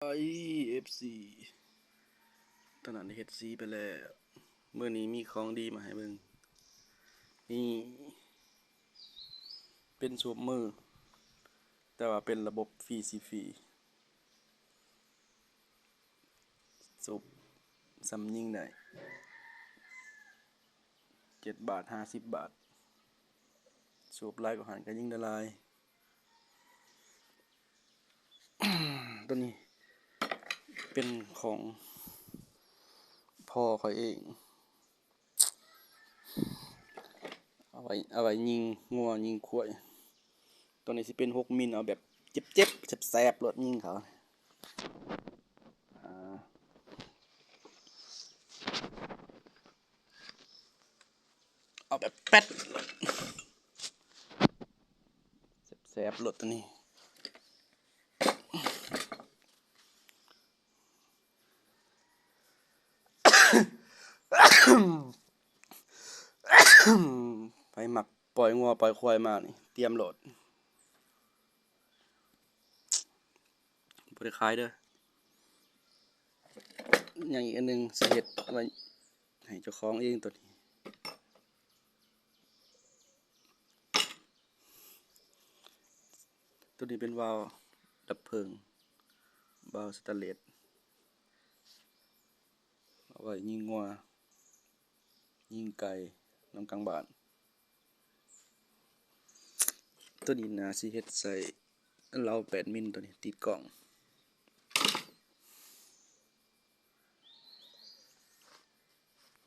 ໄປ ເອັຟຊີ ຕອນນັ້ນເຮັດສີໄປແລ້ວ ມື້ນີ້ມີຂອງດີມາໃຫ້ເບິ່ງ ນີ້ ເປັນສູບມື ແຕ່ວ່າເປັນລະບົບຟຣີຊີຟຣີ ສູບສ່ຳຍິງໄດ້ ເຈັດບາດ ຫ້າສິບບາດ ສູບຫຼາຍກວ່າຫັ້ນກໍຍິງໄດ້ຫຼາຍ. ໂຕນີ້ເປັນຂອງພໍ່ຂ້ອຍເອງ ເອົາໄວ້ ເອົາໄວ້ຍິງງົວຍິງຄວາຍ ໂຕນີ້ຊິເປັນຫົກມິນ ເອົາແບບເຈັບໆ ແສບໆໂລດຍິງເຂົາ ອາ ເອົາແບບແປັດ ແສບໆໂລດໂຕນີ້ ໃຜມັກປ່ອຍງົວປ່ອຍຄວາຍມານີ້ ຕຽມໂລດ ບໍ່ໄດ້ຂາຍເດີ ຍັງອີກອັນໜຶ່ງຊິເຮັດໄວ້ໃຫ້ເຈົ້າຂອງເອງໂຕນີ້ ໂຕນີ້ເປັນວາວດັບເພີງ ວາວສະແຕນເລດ ເອົາໄວ້ຍິງງົວ ຍິງໄກ່ນຳກາງບ້ານ ໂຕນີ້ໜ້າຊິເຮັດໃສ່ເລົາແປດມິນ ໂຕນີ້ຕິດກ້ອງ